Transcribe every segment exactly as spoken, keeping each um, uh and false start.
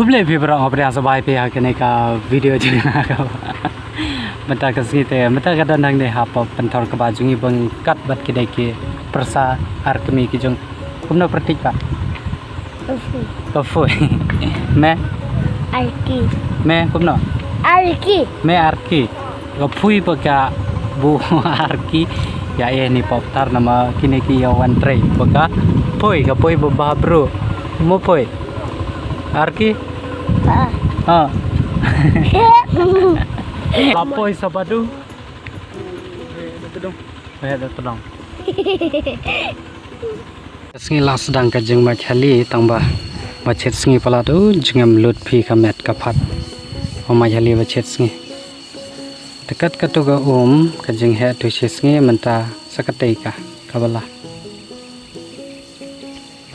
Khublei phi baroh, nga pdiang sngewbha ïa phi ha kane ka video jong nga ka. Mynta ka sngi te, mynta ka don hangne ha pynthor kba jong ngi ba ngi kat bad kine ki pyrsa ar kmie ki jong. Kumno pyrthei ba? Ka phui. Ka phui. Me? Arki. Me kumno? Arki. Me arki. Ka phui ba ka bu arki. Ïa eh ni pop tar nama kine ki ïa wan trei ba ka phui, ka phui ba ba bru. Mo phui. Arki. Ah. Ah. La poi sa badu. Eh, da tedong. Sngi la sdang ka jingmait hali tang ba ba chet sngi palat u jingem lut phi ka met ka phat. Ba mait hali ba chet sngi. Te kat katu ka um ka jingheh tu shi sngi mynta sa katei ka ka bala.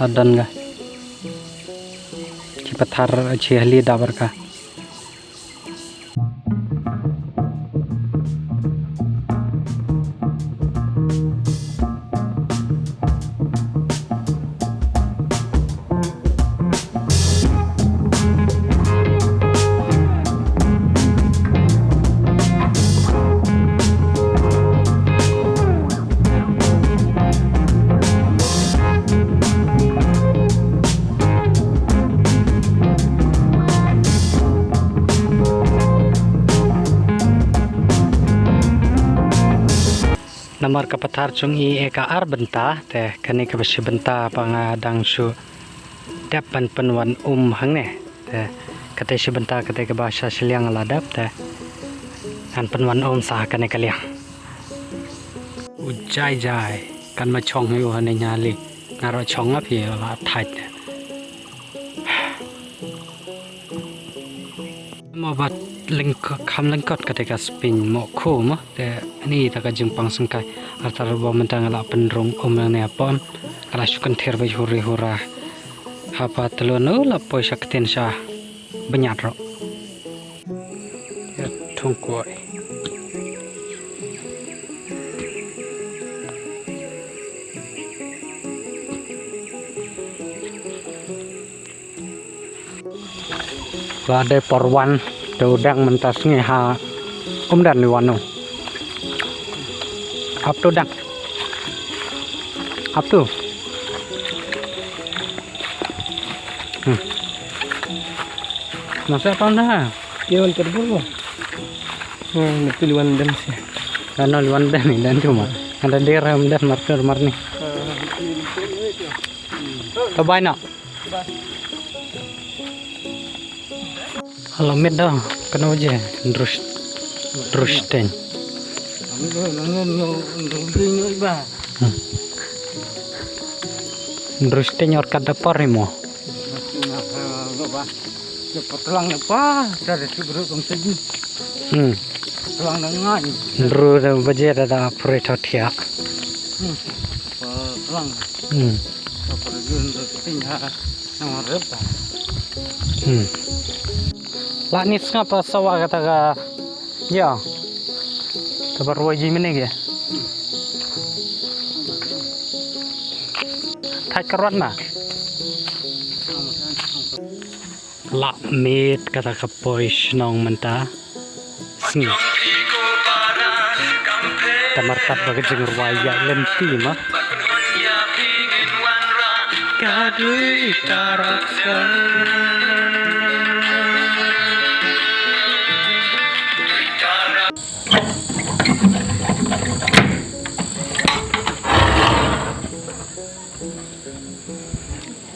La don ka ki pathar chi hali da bar ka. Namar ka pathar jong i e ka ar bynta, te kane kaba shi bynta ba nga dang shu dep ban pynwan um hangne. Te kata shi bynta kata kaba sha shiliang la dep te ngan pynwan um sa kane ka liang. U jai jai kan ma chong hi u hane nyali. Nga ro chong ap hi la thait. Mo bat lengkot, kham lengkot kata ka spin mo khu mo. Te ni ta ka jingpang sengkai. Artar bo mynta nga la pynrung um ne apon. Ka la shu kynthir ba huri hura. Hapa telun u la poi sha ktien sha banyat ro. Ya thung koi. La dei por wan te u dang mynta sngi ha. Um dan li wan u. Ap tu dang. Ap tu. Hmm. Masa apa dah? Dia wan terbur. Hmm, betul wan dan sih. Kan li wan dan ni dan tu mah. Ada dia ram dan marker marni. Tabai nak. Alo mit da kano je drus drus ten. Drus ten or kada parimo. Patlang pa dari tu bro kong segi. Hmm. Patlang dengan. Dru da baje da da pure thotia. Hmm. Patlang. Hmm. Apa dun tu tinggal. Hmm. La ni sngap sawa kata ka. Ya. Tabar wai ji mene ke. Thai karuan na. La mit kata ka poi shnong mynta. Sngi. Tamar tat ba ka jingrwai ïa lynti ma. Ka dei tarak.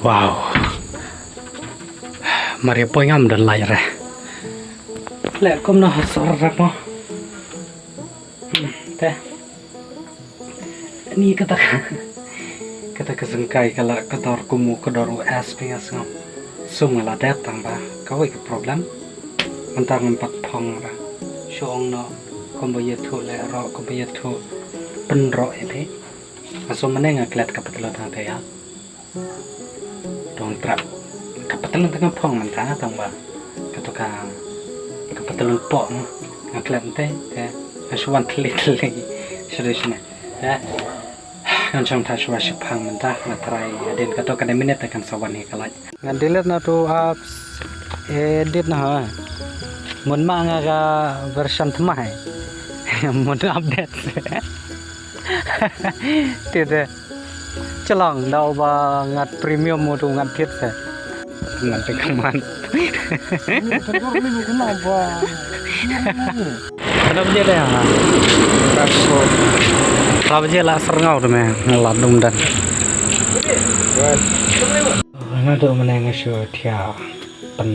Wow. Mar ïa poi ngam don lai re. Le kumno ha sor re mo. Hmm, te. Ni kata ka. Kata ka sengkai ka la ka dor kumu ka dor u es phi nga sngam. Sum nga la det tang ba kawei ka problem. Mynta ngam pat phong ba. Shu ong no kumba ïathuh le ro kumba ïathuh pynro ïa phi. Nga sum mane nga klet ka patlo tang te ïa. Dong trap. Ka patlang tang phong mynta tang ba. Kato ka, ka patlang pok nga klet te te nga shu wan thli thli. Shu dei shine. Te ngan shong tha shu wa shi phang mynta nga try hadien kato ka dei minit te kan sa wan hi ka light. Ngan delete na tu apps. Edit noh ha. Mut ma nga ka version thymmai. Mut update. Te te. Chalong da uba ngat premium mut u ngat thied se. Ngat te kaman. Ni ka dor ni ku na ba. Kena bje dah ha. Kena bje lah serngau tu me ngelat dum dan. Nga tu meneng shu thiah pen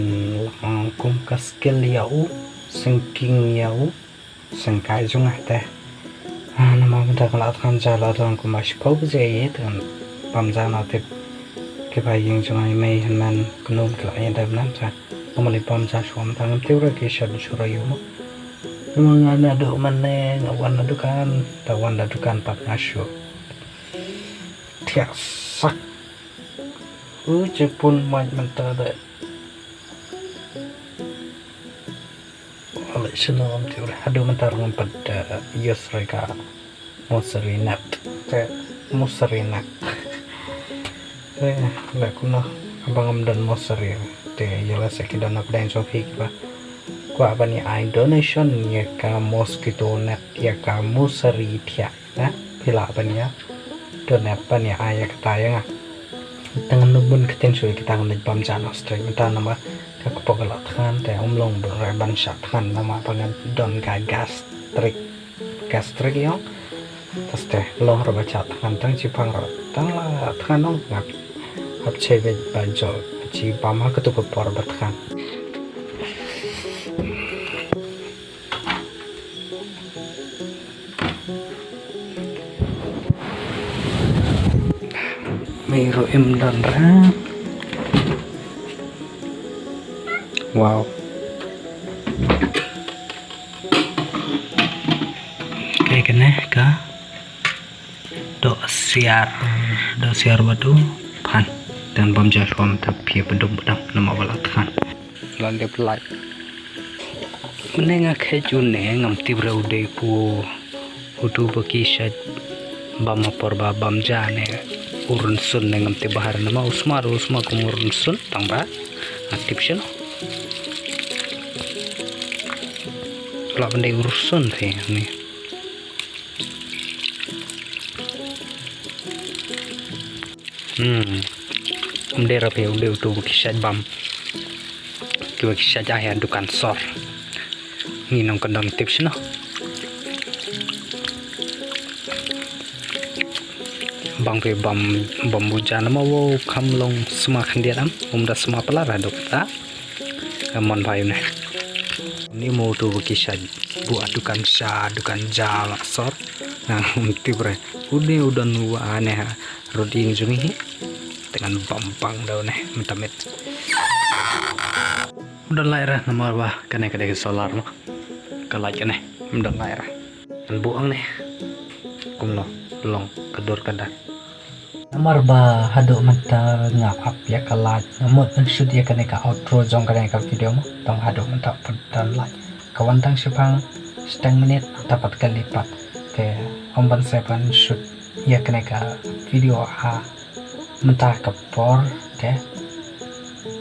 lang kum ka skill ïa u, sengking ïa u, sengkai jong ah te. Ah, namar mynta ka la thngan ja la thngan kumba shiphew baje ïa te kan pam ja na tip. Ki ba ïing jong ai mei hynmen kynum ki la ïa dep nam sa. Namar li pam ja shuwa mynta ngam tip re ki shan shu ra ïu mo. Namar nga naduh mynne nga wan na dukan, ta wan na dukan pat nga shu thiah sak. U jepun mait mynta de. Wale shalom tiur haduh mynta ngam pat, eh, use re ka mosari net. Te mosari net. Te le kumno ba ngam don mosari. Te ïa la sa ki don na pdeng jong phi kiba kwah ban ïa ai donation ïa ka mosquito net ïa ka mosari thiah. Na, phi lah ban ïa donate ban ïa ai ïa kata ïa nga. Tang ngan bun ktien shuh ïa kita ngan leit bam ja noh straight mynta namar ka kpoh ka la thngan te um long bun re ban shah thngan namar ba ngan don ka gastric, gastric ïong. Te steh long re ba shah thngan tang shipang re tang la thngan ong ngat hap chei beit ba jol chi bam ha katu ka por ba thngan. Mei ruh im don re. Wow. Kaei kane ka doh siar, doh siar bad u phan. Te ngan bam ja shuwa mynta phi ïa pdum pdam namar ba la thngan. La lep light. Mynne nga kheit une ngam tip re u dei utu ba ki shait bam ha por ba bam ja ne u rynsun ne ngam tip bha re namar u sma u sma kum u rynsun tang ba nga tip shen. Lah ban dei u rynsun te ne. Hmm. Um dei ra phi u dei utu ba ki shait bam. Kiba ki shait ai ha dukan sor. Ngi nong kyndon tip shano. Bang phi bam bam buja namar wow kham long sma khyndiat am. Um da sma palat haduh ta. Ka mon bha ïa une. Une mo utu ba ki shait buh ha dukan sha dukan ja la sor. Nga um tip re. Une u don u ane ha rud ïing jong ngi hi. Te ngan bam bang da une mynta miet. Um don light re namar ba kane ka dei ka solar mo. Ka light kane um don light re. Ngan buh hangne. Kumno long ka dur ka dar. Namar ba haduh mynta nga ap ïa ka light, nga mut ban shoot ïa kane ka outro jong kane ka video mo, tang haduh mynta pat don light. Ka wan tang shipang shiteng minit, mynta pat ka leit pat. Te ym ban sep ban shoot ïa kane ka video ha mynta ka por, te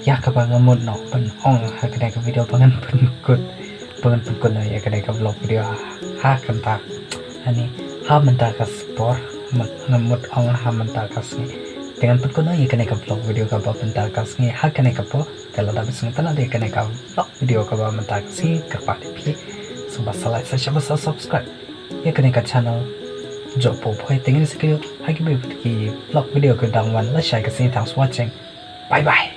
ïa kaba nga mut noh ban ong ha kane ka video ba ngan pynkut, ba ngan pynkut noh ïa kane ka vlog video ha, ha kane ka, ani, ha mynta ka por, mut, nga mut ong ha mynta ka sngi. Te ngan pynkut noh ïa kane ka vlog video kaba mynta ka sngi ha kane ka por. Te lada phi sngewtynnat ïa kane ka vlog video kaba mynta ka sngi, kyrpad ïa phi sngewbha sa like, sa share, sa subscribe ïa kane ka channel. Jop poi te ngin sa ïakynduh ha kiwei pat ki vlog video kiba dang wan lashai ka sngi. Thanks for watching. Bye bye.